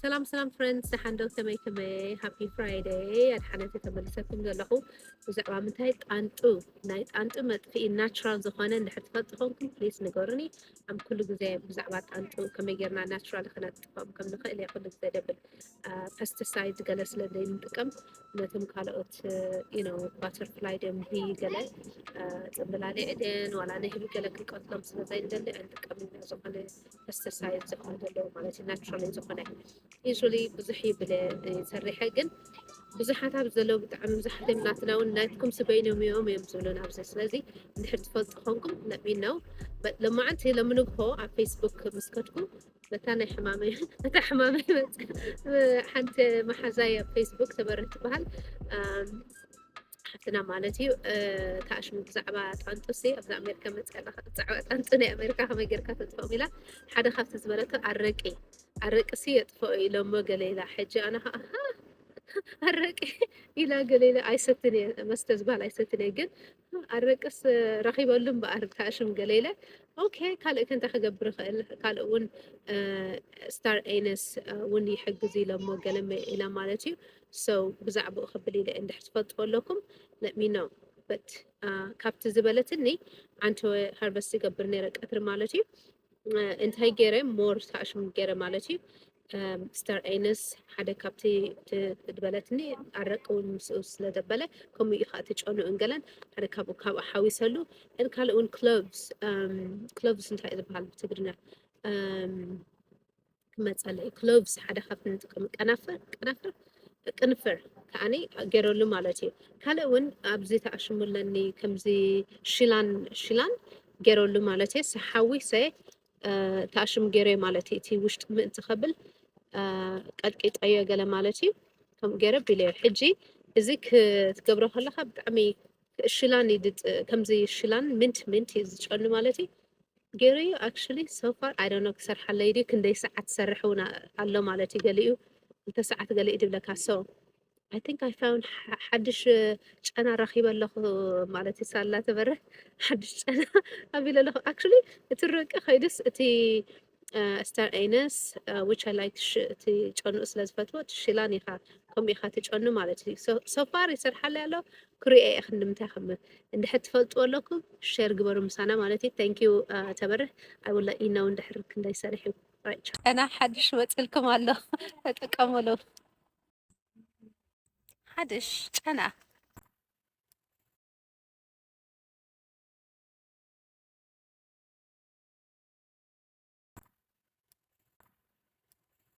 ሰላም ሰላም ፍሬንድስ፣ ደሓን ዶ? ከመይ ከመይ? ሃፒ ፍራይደይ። ኣድሓነት ተመልሰኩም ዘለኹ ብዛዕባ ምንታይ ጣንጡ፣ ናይ ጣንጡ መጥፍኢ ናቹራል ዝኾነ እንድሕር ትፈልጡ ኮንኩም ፕሊስ ንገሩኒ። ኣም ኩሉ ግዜ ብዛዕባ ጣንጡ ከመይ ጌርና ናቹራል ክነጥፍኦም ከም ንኽእል እየ ኩሉ ግዜ ደብል። ፐስቲሳይድ ገለ ስለ ዘይንጥቀም ነቶም ካልኦት ዩ ኖ ባተርፍላይ ደም ገለ ጽምብላሊዕ ደን ዋላ ንህቢ ገለ ክንቀትሎም ስለ ዘይንደሊ ኣይንጥቀምን ኢና። ዝኾነ ፐስቲሳይድ ዝኾነ ዘለዎ ማለት እዩ ናቹራል ዝኾነ ዩሊ ብዙሕ ይብለ ይሰርሐ ግን ብዙሓት ኣብ ዘለዉ ብጣዕሚ ብዙሓት እዮም ናትና እውን ናትኩም ስበይኖም እዮም እዮም ዝብሉን ኣብዚ ስለዚ እንድሕር ትፈልጡ ኮንኩም ለሚን ነው። ለማዓንቲ ለምንግሆ ኣብ ፌስቡክ ምስ ከድኩ በታ ናይ ሕማመይ በታ ሕማመይ መፅ ሓንቲ መሓዛይ ኣብ ፌስቡክ ተበርህ ትበሃል ሓፍትና ማለት እዩ። ተኣሽሙ ብዛዕባ ጣንጡ ሲ ኣብዚ ኣሜሪካ መፅያ ኣለካ ብዛዕባ ጣንጡ ናይ ኣሜሪካ ከመይ ጌርካ ተጥፍኦም ኢላ ሓደ ካብቲ ዝበለቶ ኣረቂ ኣረቂ ሲ የጥፍኦ ኢሎሞ ገለ ኢላ ሕጂ ኣነ ከዓ ኣረቂ ኢላ ገለ ኢለ ኣይሰትን እየ መስተ ዝበሃል ኣይሰትን እየ ግን ኣረቅስ ረኺበሉ እምበኣር ተኣሽም ገለ ኢለ ኦኬ ካልእ ከንታ ክገብር ይኽእል ካልእ እውን ስታር ኤነስ እውን ይሕግዝ ኢሎሞ ገለ ኢላ ማለት እዩ ሰው ብዛዕባኡ ክብል ኢለ እንድሕር ትፈልጥዎ ኣለኩም let me know but ካብቲ ዝበለትኒ ኣንተ ሃርቨስት ይገብር ነረ ቀትሪ ማለት እዩ እንታይ ገይረ ሞር ታሽም ገይረ ማለት እዩ ስታር ኤነስ ሓደ ካብቲ ዝበለትኒ ኣረቂ እውን ምስኡ ስለዘበለ ከምኡ እዩ ከዓ ትጨኑ እንገለን ሓደ ካብኡ ካብኡ ሓዊሰሉ ን ካልእ እውን ክሎቭስ ክሎቭስ እንታይ እዩ ዝበሃል ብትግርኛ ክመፀለይ ክሎቭስ ሓደ ካብቲ ንጥቀም ቀናፍር ቀናፍር ቅንፍር ከዓኒ ገይረሉ ማለት እዩ ካልእ እውን ኣብዚ ተኣሽሙለኒ ከምዚ ሽላን ሽላን ገይረሉ ማለት እዩ ሰሓዊ ሰ ተኣሽም ገይረ ማለት እዩ እቲ ውሽጢ ምእንቲ ከብል ቀጥቂጠዮ ገለ ማለት እዩ ከምኡ ገይረ ቢለዮ ሕጂ እዚ ክትገብሮ ከለካ ብጣዕሚ ሽላን ከምዚ ሽላን ምንት ምንት እዩ ዝጨኑ ማለት እዩ ገይረዩ actually so far I don't know ክሰርሓለይ ድዩ ክንደይ ሰዓት ትሰርሕ እውን ኣሎ ማለት እዩ ገሊኡ ክልተ ሰዓት ገሊኡ ድብለካ so I think I found ሓድሽ ጨና ረኺበ ኣለኹ ማለት እዩ ሳላ ተበርህ ሓድሽ ጨና ኣቢለ ኣለኹ actually እቲ ረቂ ከይድስ እቲ ስታር ኤነስ which I like እቲ ጨንኡ ስለ ዝፈትዎ ሽላን ኢኻ ከምኡ ኢኻ ትጨኑ ማለት እዩ so far ይሰርሓለይ ኣሎ ክሪኦ እየ ክንዲ ምንታይ ከም እንድሕር ትፈልጥዎ ኣለኩም ሸር ግበሩ ምሳና ማለት እዩ thank you ተበርህ I will let you know እንድሕር ክንደይ ሰሪሑ ጨና ሓድሽ ወፅልኩም ኣሎ ተጠቀሙሉ ሓድሽ ጨና